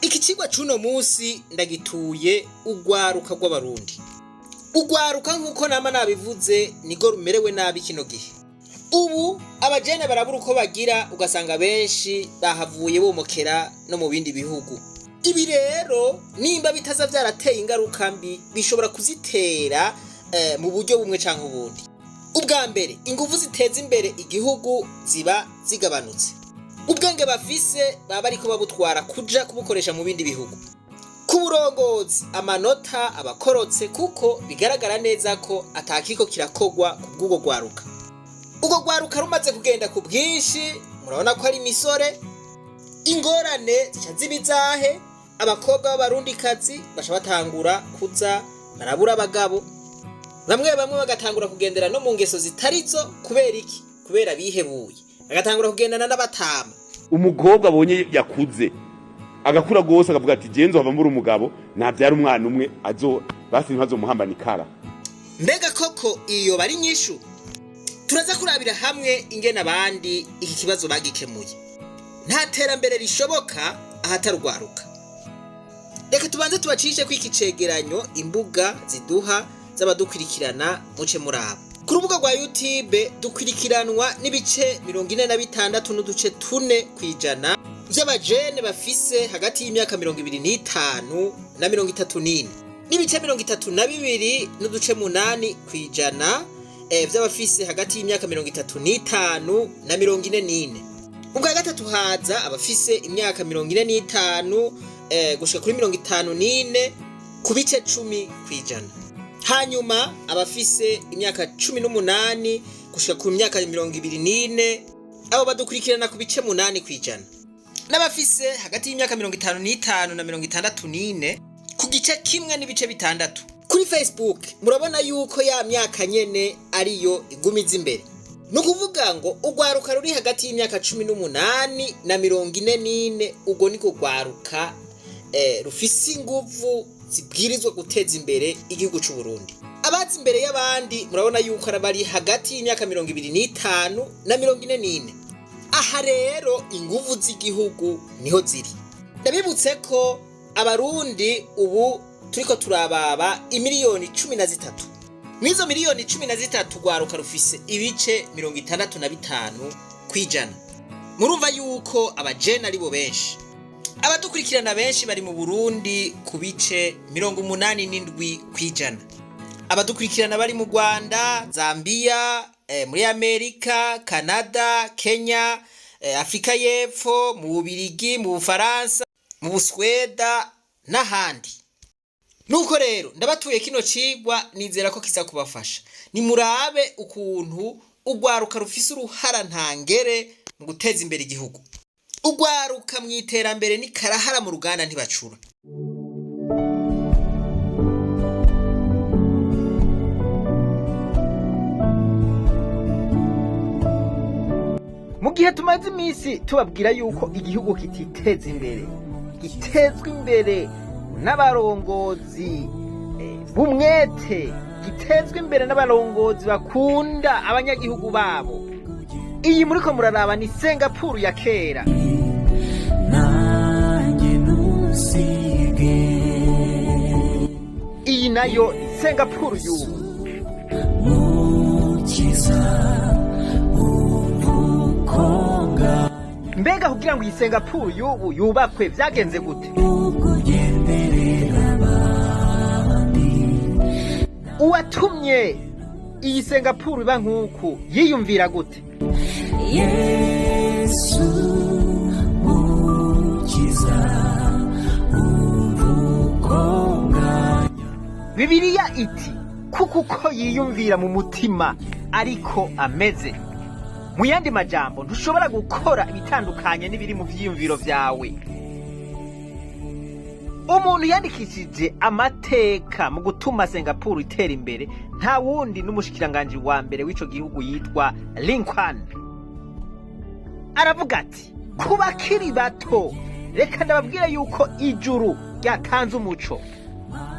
Iki cigwa c'uno munsi ndagituye urwaruka rw'Abarundi. Urwaruka, nk'uko nama nabivuze, niko rumerewe nabi kino gihe. Ubu abajene barabura uko bagira, ugasanga benshi bahavuye bomokera no mu bindi bihugu. Ibi rero nimba bitaza vyarateye ingaruka mbi, bishobora kuzitera mu buryo bumwe canke ubundi. Ubwa mbere, inguvu ziteza imbere igihugu ziba zigabanutse. Ubwenge bafise baba bariko babutwara kuja kubukoresha mu bindi bihugu. Ku burongozi, amanota abakorotse, kuko bigaragara neza ko atakiko kirakogwa ku bw'ubwo rwaruka. Ubwo rwaruka rumaze kugenda ku bwinshi, murabona ko ari imisore. Ingorane zica ziba izahe? Abakobwa b'Abarundikazi baca batangura kuza barabura abagabo, bamwe bamwe bagatangura kugendera no mu ngeso zitarizo. Kubera iki? Kubera bihebuye, bagatangura kugendana n'abatama. Umukobwa abonye yakuze, agakura rwose, akavuga ati: "Jewe nzohava mbura umugabo, nabyara umwana umwe, azo basi ntazomuhambana ikara." Mbega koko iyo bari nyishu? Turaza kurabira hamwe ingene abandi iki kibazo bagikemuye. Nta terambere rishoboka ahatarwaruka. Reka tubanze tubacishe ko iki cegeranyo imbuga ziduha z'abadukurikirana, muce muraba. Ku rubuga rwa YouTube dukurikiranwa n'ibice 46.4% vy'abajene bafise hagati y'imyaka 25 na 34, n'ibice 32.8% vy'abafise hagati y'imyaka 35 na 44. Ubwa gatatu haza abafise imyaka 45 gushika kuri 54 ku bice 10%. Hanyuma abafise imyaka 18 gushika ku myaka 24, abo badukurikirana ku bice 8%, n'abafise hagati y'imyaka 55 na 64 ku gice 1.6. Kuri Facebook murabona yuko ya myaka nyene ariyo igumiza imbere, ni ukuvuga ngo urwaruka ruri hagati y'imyaka 18 na 44, ubwo niko rwaruka rufise inguvu zibwirizwa guteza imbere igihugu c'u Burundi. Abaza imbere y'abandi murabona yuko bari hagati y'imyaka 25 na 44. Aha rero inguvu z'igihugu niho ziri. Ndabibutse ko Abarundi ubu turiko turababa imiliyoni 13. Mwizo miliyoni 13, rwaruka rufise ibice 65%. Murumva yuko abajene aribo benshi. Abadukurikirana benshi bari mu Burundi ku bice 87%. Abadukurikirana bari mu Rwanda, Zambia, muri Amerika, Canada, Kenya, Afurika y'Epfo, mu Bubirigi, mu Bufaransa, mu Busweda n'ahandi. Nuko rero ndabatuye kino cigwa, nizera ko kiza kubafasha. Nimurabe ukuntu urwaruka rufise uruhara ntangere mu guteza imbere igihugu. Urwaruka mu iterambere ni karahara mu ruganda, ntibacura. Mu gihe tumaze iminsi tubabwira yuko igihugu kititeza imbere, gitezwa imbere n'abarongozi b'umwete, gitezwa imbere n'abarongozi bakunda abanyagihugu babo. Iyi muriko muraraba ni Singapuru ya kera. Nanjye ntusige. Iyi nayo ni Singapuru y'ubu. Mukiza, umva uko Mbega kugira ngo iyi Singapuru y'ubu yubakwe vyagenze gute? Kugenderera abandi. Uwatumye iyi Singapuru iba nk'uku yiyumvira gute? Yesu Mukiza, umva uko nganya. Bibiliya iti kuko uko yiyumvira mu mutima ariko ameze. Mu yandi majambo, ntushobora gukora ibitandukanye n'ibiri mu vyiyumviro vyawe. Umuntu yandikishije amateka mu gutuma Singapuru itera imbere nta wundi, n'umushikiranganji wa mbere w'ico gihugu yitwa Lincoln. Aravuga ati: "Ku bakiri bato, reka ndababwire yuko ijuru ryatanze umuco."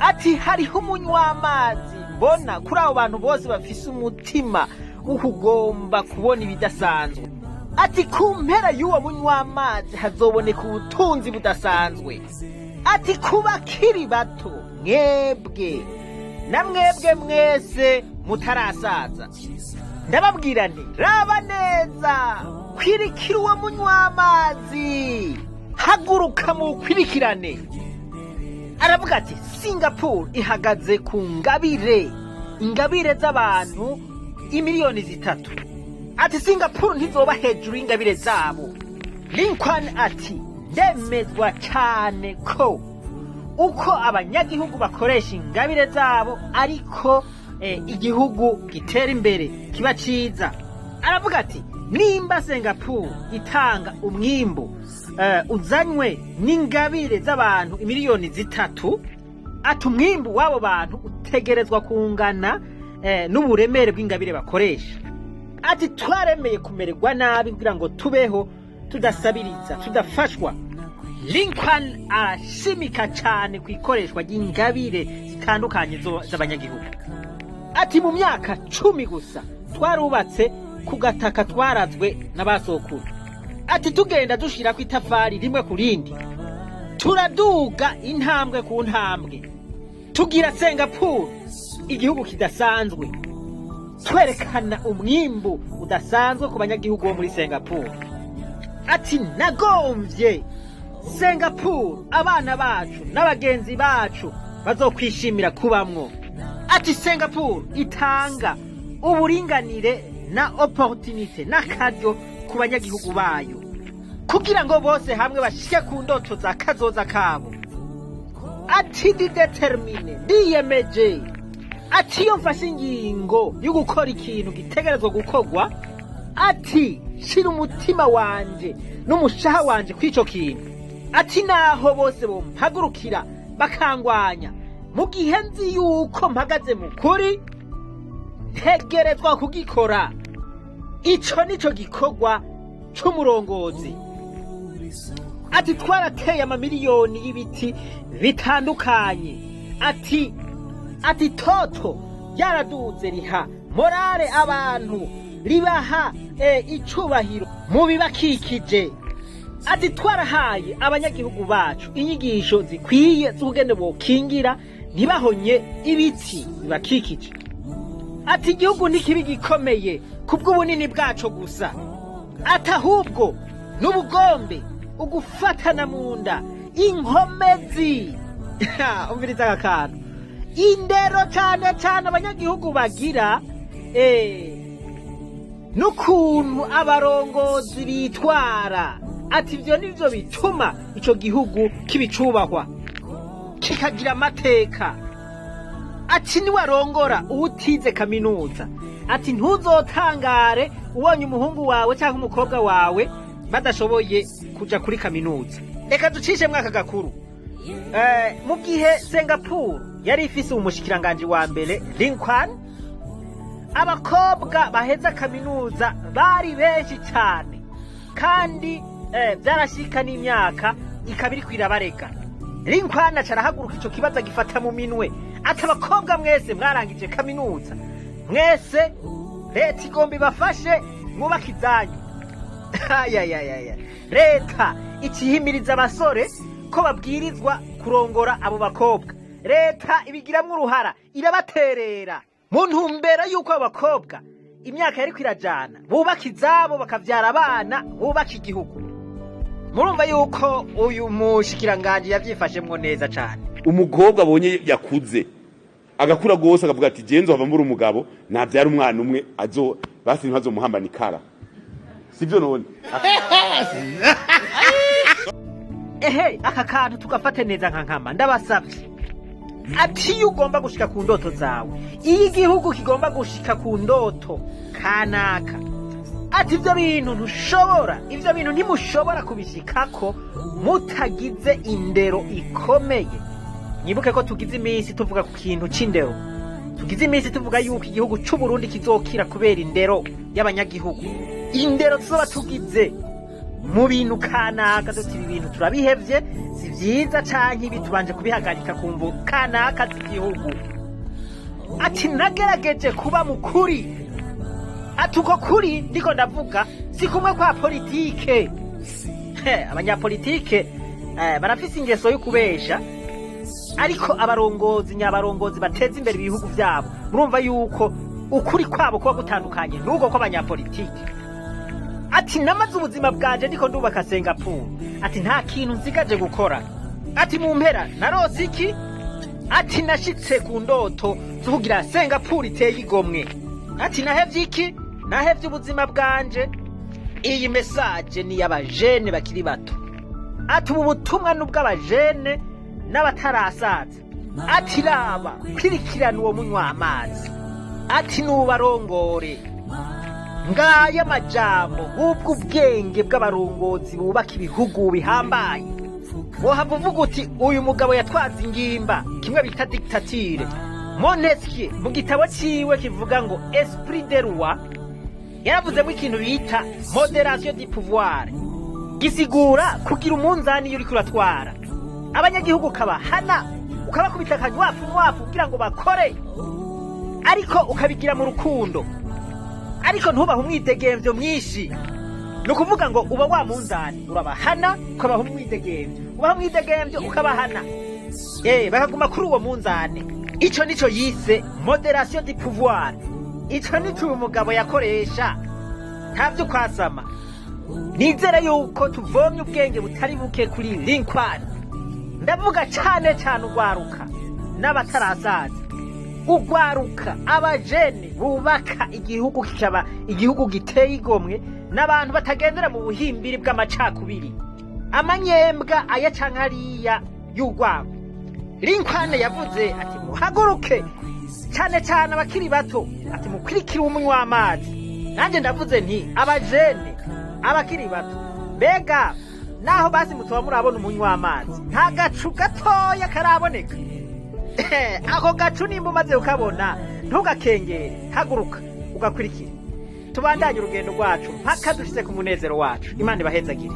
Ati: "Hariho umunywamazi mbona kuri abo bantu bose bafise umutima wo kugomba kubona ibidasanzwe." Ati ku mpera y'uwo munywa amazi hazoboneka ubutunzi budasanzwe. Ati ku bakiri bato mwebwe na mwebwe mwese mutarasaza, ndababwira nti raba neza, kwirikira uwo munywa amazi, haguruka muwukwirikirane. Aravuga ati Singapore ihagaze ku ngabire, ingabire z'abantu imiliyoni 3. Ati Singapore ntizoba hejuru y'ingabire zabo. Lincoln ati ndemezwa cyane ko uko abanyagihugu bakoresha ingabire zabo ariko igihugu gitera imbere, kiba ciza. Aravuga ati nimba Singapore itanga umwimbu uzanywe n'ingabire z'abantu imiliyoni 3, ati umwimbu w'abo bantu utegerezwa kungana n'uburemere bw'ingabire bakoresha. Ati twaremeye kumererwa nabi kugira ngo tubeho tudasabiriza, tudafashwa. Lincoln arashimika cyane ku ikoreshwa ry'ingabire zitandukanye z'abanyagihugu. Ati mu myaka 10 gusa twarubatse ku gataka twarazwe n'abasokuru. Ati tugenda dushirako itafari rimwe ku rindi, turaduga intambwe ku ntambwe, tugira Singapore igihugu kidasanzwe, twerekana umwimbu udasanzwe ku banyagihugu bo muri Singapore. Ati nagomvye Singapore abana bacu n'abagenzi bacu bazokwishimira kubamwo. Ati Singapore itanga uburinganire na opportunité n'akaryo ku banyagihugu bayo kugira ngo bose hamwe bashike ku ndoto za kazoza kabo. Ati ndi déterminé, ndiyemeje. Ati iyo mfashe ingingo yo gukora ikintu gitegerezwa gukorwa, ati shira umutima wanje n'umushaha wanje kw'ico kintu. Ati naho bose bompagurukira bakangwanya, mu gihe nzi yuko mpagaze mu kuri, ntegerezwa kugikora. Ico nico gikorwa c'umurongozi. Ati twarateye amamiliyoni y'ibiti bitandukanye. Ati toto ryaraduze, riha morale abantu, ribaha icubahiro mu bibakikije. Ati twarahaye abanyagihugu bacu inyigisho zikwiye z'ukugene bokingira ntibahonye ibiti bibakikije. Ati igihugu ntikibi gikomeye kubw'ubunini bwaco gusa, ati ahubwo n'ubugombe, ugufatana mu nda, inkomezi. Umviriza aka kantu: indero cane cane abanyagihugu bagira n'ukuntu abarongozi bitwara. Ati ivyo nivyo bituma ico gihugu kibicubahwa, kikagira amateka. Ati niwarongora uwutize kaminuza, ati ntuzotangare ubonye umuhungu wawe cyangwa umukobwa wawe badashoboye kuja kuri kaminuza. Reka ducishe mwaka gakuru. Mu gihe Singapore yari ifise umushikiranganji wa mbere Lincoln, abakobwa baheza kaminuza bari benshi cyane, kandi byarashika n'imyaka ikaba iriko irabarega. Lincoln aca arahaguruka, ico kibazo agifata mu minwe. Ati abakobwa mwese mwarangije kaminuza, mwese leta igomba ibafashe mwubake izanyu. Ayayayaya, leta ikihimiriza abasore ko babwirizwa kurongora abo bakobwa. Leta ibigiramwo uruhara, irabaterera mu ntumbero y'uko abo bakobwa imyaka yariko irajana bubaka izabo, bakavyara abana, bubaka igihugu. Murumva yuko uyu mushikiranganji yavyifashemwo neza cane. Umukobwa abonye yakuze, agakura gose, akavuga ati je nzohava mbura umugabo navyara umwana umwe azo basi ntazomuhambana ikara, sivyo none? Ehe, aka kantu tugafate neza nka nkama, ndabasavye. Ati iyo ugomba gushika ku ndoto zawe, iyo igihugu kigomba gushika ku ndoto kanaka, ati ivyo bintu ntushobora, ivyo bintu ntimushobora kubishikako mutagize indero ikomeye. Mwibuke ko tugize iminsi tuvuga ku kintu c'indero, tugize iminsi tuvuga yuko igihugu c'Uburundi kizokira kubera indero y'abanyagihugu, indero tuzoba tugize mu bintu kanaka, duti ibi bintu turabihevye, si vyiza, canke ibi tubanje kubihagarika ku mvo kanaka z'igihugu. Ati nagerageje kuba mukuri. Ati uko kuri ndiko ndavuga Si kumwe kwa politike. Abanyapolitike barafise ingeso yo kubesha, ariko abarongozi nyabarongozi bateza imbere ibihugu vyabo, murumva yuko ukuri kwabo kuba gutandukanye n'ubwo kw'abanyapolitike. Ati: "Namaze ubuzima bwanje ndiko ndubaka Singapore." Ati: "Nta kintu nsigaje gukora." Ati: "Mu mpera narose iki?" Ati: "Nashitse ku ndoto zo kugira Singapore iteye igomwe." Ati: "Nahevye iki? Nahevye ubuzima bwanje." Iyi message ni y'abajene bakiri bato. Ati: "Ubu butumwa n'ubw'abajene n'abatarasaza." Ati: "Raba, kwirikirana uwo munywa amazi." Ati: "Nubarongore." Ngaya amajambo, ngubwo ubwenge bw'abarongozi bubaka ibihugu bihambaye. Wohava uvuga uti: "Uyu mugabo yatwaza ingimba, kimwe bita dictature." Montesquieu, mu gitabo ciwe kivuga ngo Esprit de loi, yaravuzemo ikintu bita modération du pouvoir, gisigura kugira umunzani iyo uriko uratwara abanyagihugu, ukabahana, ukabakubita akanywafu nywafu kugira ngo bakore, ariko ukabigira mu rukundo, ariko ntubahe umwidegemvyo mwinshi. Ni ukuvuga ngo uba wa munzani, urabahana, ukabaha umwidegemvyo, ubaha umwidegemvyo, ukabahana, bakaguma kuri uwo munzani. Ico nico yise modération du pouvoir. Ico nico uyu mugabo yakoresha, nta vyo kwasama. Nizere yuko tuvomye ubwenge butari buke kuri Lincoln. Ndavuga cane cane ugwaruka n'abatarasaza, ugwaruka, abajene bubaka igihugu kikaba igihugu giteye igomwe, n'abantu batagendera mu buhimbiri bw'amacakubiri, amanyembwa aya canke ariya y'urwango. Lincoln yavuze ati: "Muhaguruke, cane cane abakiri bato." Ati: "Mukurikire umunywa w'amazi." Nanjye ndavuze nti: "Abajene, abakiri bato, mbega naho basi mutoba murabona umunywa w'amazi, nta gacu gatoya karaboneka?" Ako gacu nimba umaze kukabona, ntugakengere, haguruka ugakurikire, tubandanye urugendo rwacu mpaka dushitse ku munezero wacu. Imana ibahezagire.